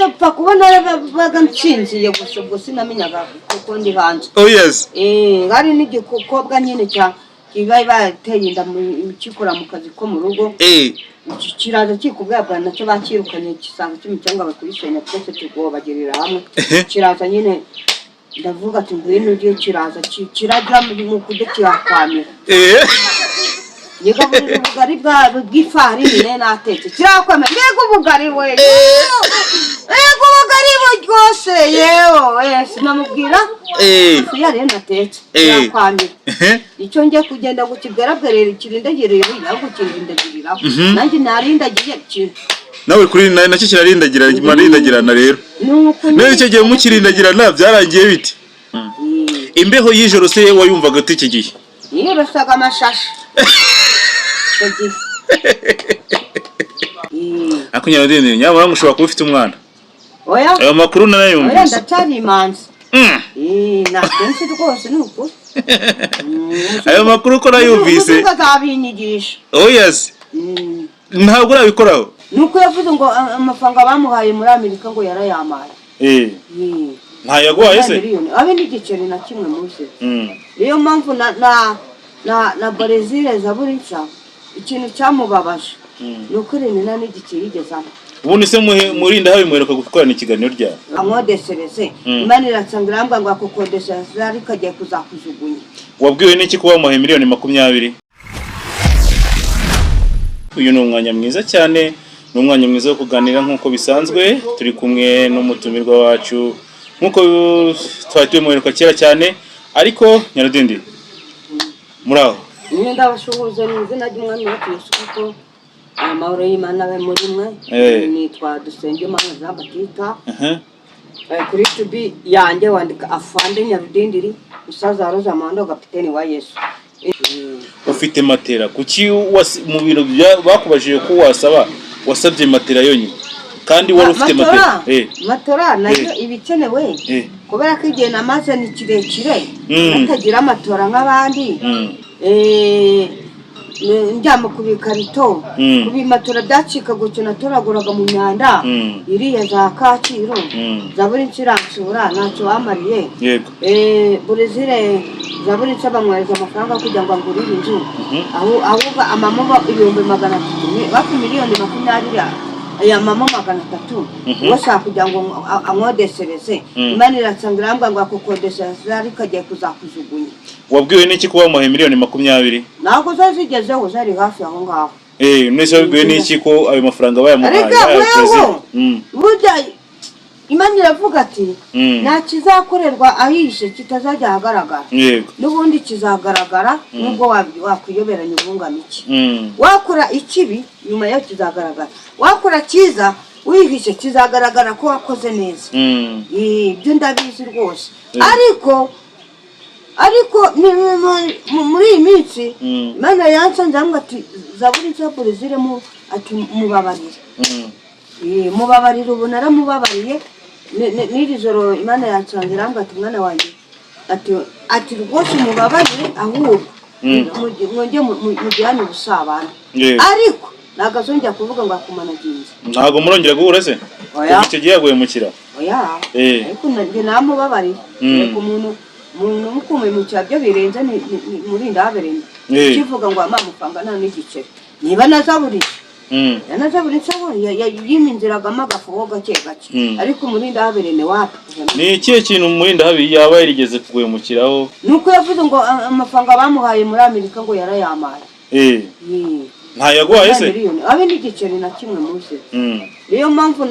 Mbese pfa kubona baga nsinziye gusa, ubwo sinamenyaga kuko ndi hanze. Oh yes. Hari n'igikobwa nyine cya kibaye bateye inda kikora mu kazi ko mu rugo. Kiraza kikubwabwa nacyo bakirukanye, kisanga cy'umucyanga bakubisenya, twese tugobagirira hamwe. Kiraza nyine, ndavuga ati ngwino ujye, kiraza kirajya mu kurya kirakwamira. Nyigaburira ubugari bw'ifarini ne natetse, kirakwamira. Mbega ubugari we, mbega ubugari buryoshye! Yewe, sinamubwira. Ifu yariyo natetse kirakwamira. Icyo ngiye kugenda ngo kibwerabwerere, kirindagirire, ahubwo kirindagiriraho. Nanjye narindagiye Nawe kuri nacyo kirarindagira, marindagirana rero. Nuko None icyo gihe mukirindagirana byarangiye bite? Imbeho y'ijoro se wayumvaga ute iki gihe? Yorosaga amashashi icyo gihe. Ariko Nyarudindiri, nyamara ngo ushobora kuba ufite umwana. Oya. Ayo makuru Oya. narayumvise. Ndacyari imanzi. Ntabwo nzi rwose, ni ukuri. Ayo makuru ko nayumvise. Umuzungu azabinyigisha. Oh yes. Ntabwo urabikoraho. Nuko yavuze ngo amafaranga bamuhaye muri Amerika ngo yarayamaye. Ntayaguhaye se? Miliyoni abe n'igiceri na kimwe munsi. Niyo mpamvu na Brezil Zaburinca ikintu cyamubabaje ni uko Irene n'igiceri yigezamo. Ubundi se murinda habi muheruka gukorana ikiganiro ryari? Ankodesereze. Imana irasanga irambwa ngo akukodeshereze, ariko agiye kuzakujugunya. Wabwiwe n'iki ko bamuhaye miliyoni 20? Uyu ni umwanya mwiza cyane, ni umwanya mwiza wo kuganira nk'uko bisanzwe. Turi kumwe n'umutumirwa wacu nk'uko twari tubimuheruka kera cyane. Ariko Nyarudindi, muri aho? Nyine ndabashuhuje mu izina ry'Umwami wacu Yesu, kuko amahoro y'Imana abe muri mwe. Nitwa Dusengimana Jean Batista. Kuri YouTube yanjye wandika Afande Nyarudindiri, musaza wa Rosamando, kapiteni wa Yesu. Ufite matera, kuki mu bintu bakubajije ko wasaba, wasabye matera yonyine kandi wari ufite matera? Matora nayo iba ikenewe kubera ko igihe namaze ni kirekire batagira amatora nk'abandi. Ndyama ku bikarito, ku bimatora byacikagutse natoraguraga mu myanda iriya za Kacyiru. Zaburi nsiransura ntacyo bamariye. Burezile Zaburi nshya bamwohereza amafaranga kugira ngo angurire inzu. Ahubwo amamo 300,000, hafi miliyoni 20 aya mama 300. Bashaka kugira ngo ankodesereze. Imana irasanga irambwa ngo akukodeshereze, ariko agiye kuzakujugunya. Wabwiwe n'iki ko bamuhaye miliyoni 20? Ntabwo zari zigezeho, zari hafi aho ngaho. Nese wabwiwe n'iki ko ayo mafaranga bayamuhaye? Ariko Bayaha weho, Perezida? Burya Imana iravuga ati nta kizakorerwa ahishe kitazajya ahagaragara. N'ubundi kizagaragara nubwo wakwiyoberanya ubungana iki. Wakora ikibi, nyuma yaho kizagaragara. Wakora cyiza wihishe, kizagaragara ko wakoze neza. Ibyo ndabizi rwose. Ariko muri iyi minsi Imana yansanze hamwe ati zaburi nshya zirimo, ati mubabarire. Mubabarire, ubu naramubabariye. N'iri joro Imana yansanze irambwira ati mwana wanjye, ati rwose mubabarire, ahubwo mwongere mugirane ubusabane. Ariko ntabwo azongera kuvuga ngo akumanaginze. Ntabwo murongera guhura se? Oya. Kuva icyo gihe yaguhemukira? Oya. Ariko njye namubabariye. Reka umuntu mukumemukira byo birenze ni murinda habereye. Kivuga ngo ampa amafaranga nta n'igiceri, niba nazaburiye yanazaburiye nsaburi yiminziragamo agafu ho gake gake. Ariko umurinda habereye ni wapi? Ni ikihe kintu murinda habi yaba yarigeze kuguhemukiraho? Nuko yavuze ngo amafaranga bamuhaye muri Amerika ngo yarayamaye. Ntayaguhaye se? Miliyoni abe n'igiceri na kimwe munsi. Niyo mpamvu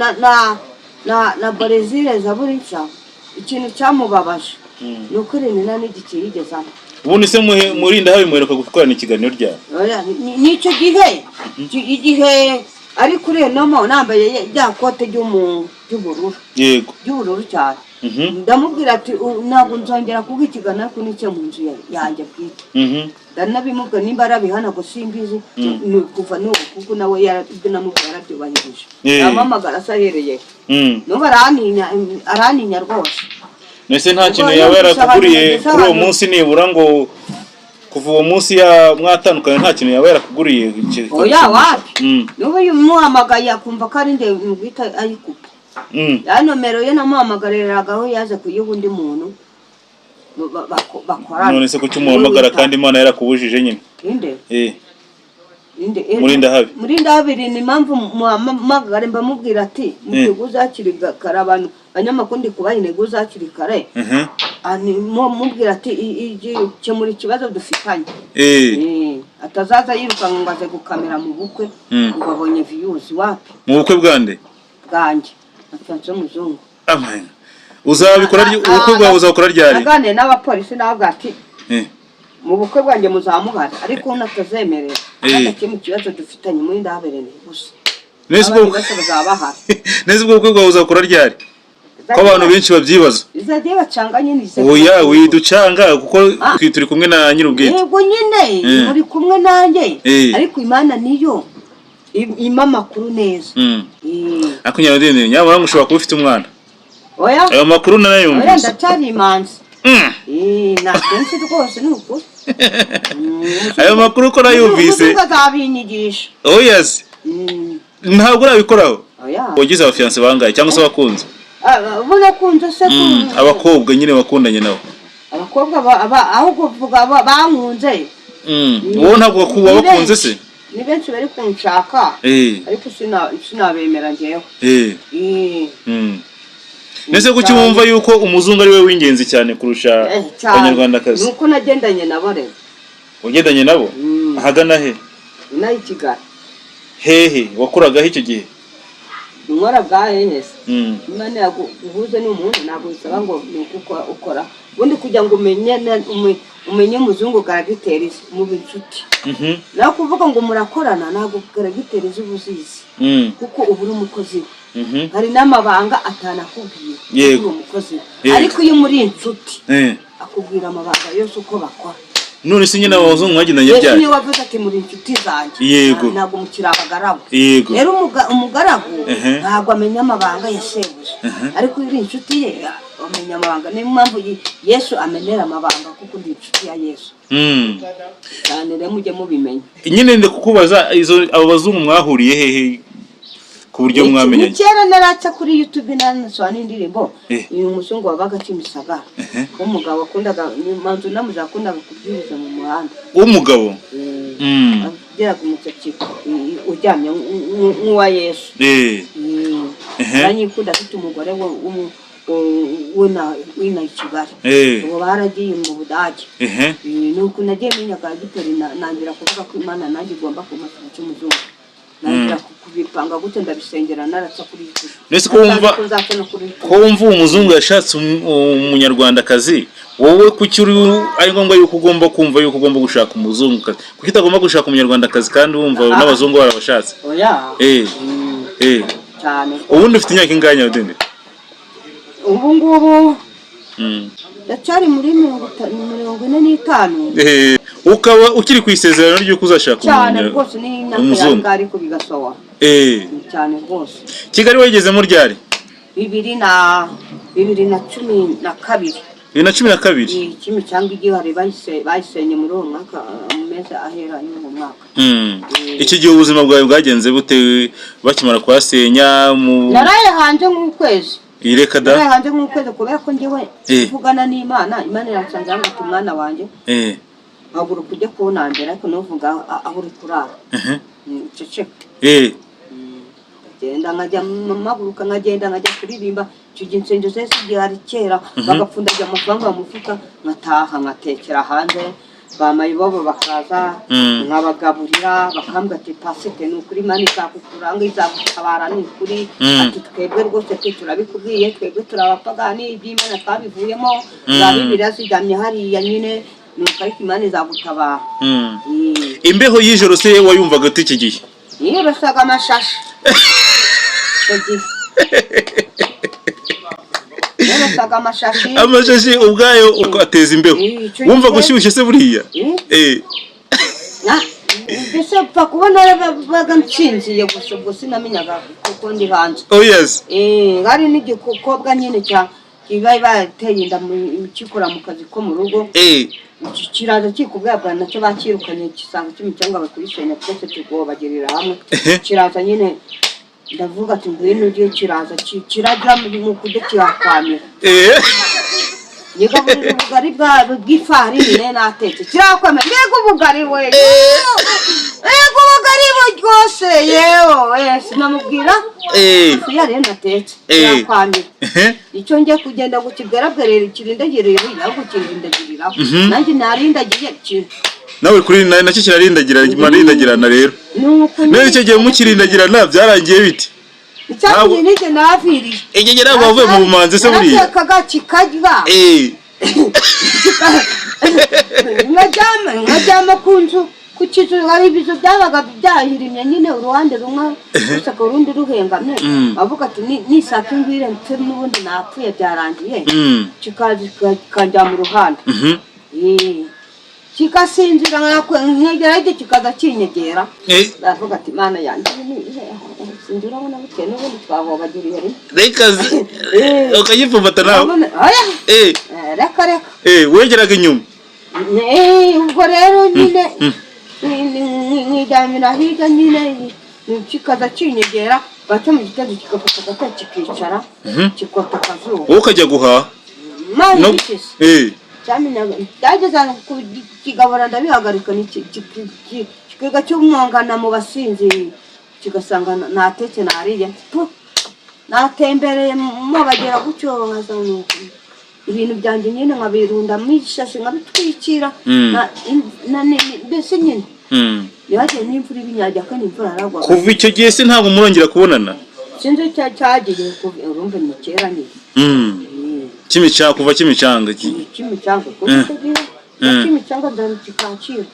na Brezil zaburi nshya ikintu cyamubabaje ni uko Irene nta n'igiceri yigezamo. Ubundi se murinda habi muheruka gukorana ikiganiro ryari? Oya, n'icyo gihe igihe ari kuri enomo nambaye rya kote ry'ubururu ry'ubururu cyane. Ndamubwira ati ntabwo nzongera kuguha ikiganiro, ariko nicyo mu nzu yanjye bwite. Ndanabimubwira, nimba arabihanago simbizi. Ni kuva n'ubu, kuko nawe ibyo namubwiye yarabyubahirije. Arampamagara se ahereye n'ubu arantinya, arantinya rwose. Mbese nta kintu Ubwo yaba yumvise abantu yarakuguriye bageze kuri uwo ahantu- munsi nibura, ngo kuva uwo munsi mwatandukanye nta kintu yaba yarakuguriye Oya, wapi. N'ubu iyo umuhamagaye akumva ko ari njye guhita ayikupa. Ya nomero ye namuhamagariraga yaje kuyiha undi muntu bakorana. None se kuki umuhamagara kandi Imana yarakubujije nyine? Inde? Eh. Inde? Murindahabi. Murindahabi ni impamvu muhamagara, mbamubwira ati muteguze hakiri kare, abantu abanyamakuru ndi kubaha intego hakiri kare. Mubwira ati kemura ikibazo dufitanye. Atazaza yirukanka ngo aze gukamera mu bukwe ngo abonye views, wapi. Mu bukwe bwande? Bwanjye na Fiancé w'umuzungu. Amen. Uzabikora ubukwe bwawe uzakora ryari? Naganiriye n'abapolisi, nawe ati mu bukwe bwanjye muzamuhari, ariko natazemerera adakemura ikibazo dufitanye muri ndahabereye gusa. Nese Abandi ubwo bose bazaba bahari. Nese ubwo bukwe bwawe uzakora ryari, ko abantu benshi babyibaza? Izajya bacanga nyine Oya, widucanga kuko Ah. turi kumwe na nyir'ubwite. Yego nyine, muri kumwe nanjye, ariko Imana niyo impa amakuru neza. Ariko Nyaradende, nyamara ngo ushobora kuba ufite umwana. Oya. Ayo makuru Oya. narayumvise. Ndacyari imanzi. Ntabwo nzi rwose, ni ukuri. Ayo makuru ko nayumvise. Umuzungu azabinyigisha. Oya se. Ntabwo urabikoraho? Oya. Wagize abafiancé bangahe cyangwa se abakunzi? Ah, ubu nakunze se Abakobwa nyine bakundanye nabo. Abakobwa ahubwo vuga bankunze. Wowe ntabwo wabakunze se? Ni benshi bari kunshaka, ariko sinabemera njyewe. Nese kuki wumva yuko umuzungu ari we w'ingenzi cyane kurusha Cyane. abanyarwandakazi? Nuko nagendanye nabo rero. Ugendanye nabo? Mm. Ahagana he? Inaha i Kigali. Hehe wakoragaho icyo gihe? Nkora bwa hehese. Imana yaguhuze n'umuntu, ntabwo bisaba ngo ni uko ukora ubundi kugira ngo umenye umenye umuzungu caractère ze, mube inshuti. Naho kuvuga ngo murakorana, ntabwo caractère ze uba uzizi, kuko uba uri umukozi we. Hari n'amabanga atanakubwira uri umukozi we. Ariko iyo muri inshuti, akubwira amabanga yose uko bakora. None se nyine abazungu mwagendanye Yesu ryari? niwe wavuze ati muri inshuti zanjye. Ntabwo mukiri abagaragu. Rero umugaragu ntabwo amenya amabanga ya shebuja, ariko iyo uri inshuti ye amenya amabanga. Niyo mpamvu Yesu amenera amabanga, kuko ndi inshuti ya Yesu cyane. Rero mujye mubimenya. Nyine ndi kukubaza izo abo bazungu mwahuriye hehe ku buryo Ni mwamenyanye? kera naraca kuri YouTube, nanasohora n'indirimbo. Uyu muzungu wabaga Kimisagara, w'umugabo wakundaga manzu namuze, yakundaga kubwiriza mu muhanda. W'umugabo? Ageraga umusatsi uryamye nk'uwa Yesu. Aranyikunda, afite umugore w'ina i Kigali. Ubu baragiye mu Budage. Nuko nagiye menya caractère, nangira kuvuga ko Imana nanjye igomba kumasa cy'umuzungu, nangira kubipanga gutyo, ndabisengera naraca kuri YouTube. Mbese ko wumva Natazi ko nzaca no kuri YouTube. ko wumva uwo muzungu yashatse umunyarwandakazi, wowe kuki uri ari ngombwa yuko ugomba kumva yuko ugomba gushaka umuzungukazi? Kuki utagomba gushaka umunyarwandakazi kandi wumva Ah. n'abazungu barabashatse? Oya. Cyane. Ubundi ufite imyaka ingahe, Nyabudende? Ubu ngubu ndacyari muri 45. Ukaba ukiri ku isezerano ry'uko uzashaka Cyane rwose, ni imyaka umuzungu. yangahe, ariko bigasohora. Cyane rwose. Kigali wayigezemo ryari? 2012. 2012? Kimicanga igihari bayisenye muri uwo mwaka, mu mezi ahera y'uwo mwaka. Icyo gihe ubuzima bwawe bwagenze bute bakimara kuhasenya mu Naraye hanze nk'ukwezi. Ireka da! Naraye hanze nk'ukwezi kubera ko njyewe mvugana n'Imana, Imana iransanze ati mwana wanjye, haguruka ujye kunambira, ariko ntuvuga aho uri kurara. Ceceka. Ngenda nkajya mpaguruka, nkagenda nkajya kuririmba. Icyo gihe insengero zari zigihari kera, bagapfundagira amafaranga mu mufuka, nkataha nkatekera hanze, ba mayibobo bakaza, nkabagaburira, bakambwira ati pasite, ni ukuri Imana izakukuranga, izagutabara, ni ukuri. Ati twebwe rwose twe turabikubwiye, twebwe turi abapagani, iby'Imana twabivuyemo, za Bibiliya ziryamye hariya nyine, nuko ariko Imana izagutabara. Imbeho y'ijoro se wayumvaga ute iki gihe? Yorosaga amashashi icyo gihe, yorosaga amashashi. Amashashi ubwayo uko ateza imbeho? Icyo Wumva gushyushye se buriya? Mbese pfa kubona baga nsinziye gusa, ubwo sinamenyaga kuko ndi hanze. Oh yes. Hari n'igikobwa nyine cya kibaye bateye inda kikora mu kazi ko mu rugo. Kiraza kikubwabwa nacyo bakirukanye, kisanga kimicanga bakuyisenya, twese tugobagirira hamwe. Kiraza nyine. Ndavuga ati ngwino ugiye, kiraza kirarya mu kurya kirakwamira. Nyigaburira ubugari bw'ifarini nari natetse, kirakwamira. Mbega ubugari we, mbega ubugari buryoshye yewe! Sinamubwira ifu yari natetse, kirakwamira. Icyo ngiye kugenda ngo kigaragare, kirindagirire, ahubwo kirindagiriraho. Nanjye narindagiye Nawe kuri nacyo kirarindagira, marindagirana rero. Nuko None icyo gihe mukirindagirana byarangiye bite? Icyatumye nijye naviriye. Icyo gihe ntabwo wavuye mu bumanzi se buriya? Naratekaga kikarya. Nkaryama ku nzu, ku kizu. Hari ibizu byabaga byahirimye nyine, uruhande rumwe rusaka urundi ruhengamye. Avuga ati nisaka ingwire mpfe, n'ubundi napfuye byarangiye. Kikaza kikanjya mu ruhande. Kikasinzira, nkegera hirya kikaza kinyegera. Ndavuga ati Mana yanjye, ibi ni ibihe? Sinzi, urabona bukeye n'ubundi twahobagiriye rimwe. Reka ukagipfumbata nawe? Oya. Reka reka. Wegeraga inyuma? Ubwo rero nyine nkiryamira hirya nyine, kikaza kinyegera, bwacya mu gitondo kigafata agatebe kikicara, kikota akazuba. Wowe ukajya guhaha? Mani No bikise cyamenyaga byageze ahantu kigabura ndabihagarika, ni kikiga cy'umwongana mu basinzi, kigasanga natetse nariye. Pu! Natembereye mo bagera gutyo, nkaza nuko ibintu byanjye nyine nkabirunda mu ishashi, nkabitwikira. Mbese nyine ntihagire n'imvura ibinyagira, kandi imvura yaragwaga. Kuva icyo gihe se ntabwo murongera kubonana? Sinzi icyo cyagiye, urumva ni kera nyine. Kimicanga, kuva Kimicanga Kimicanga, kuko icyo gihe Kimicanga nzarukikakira.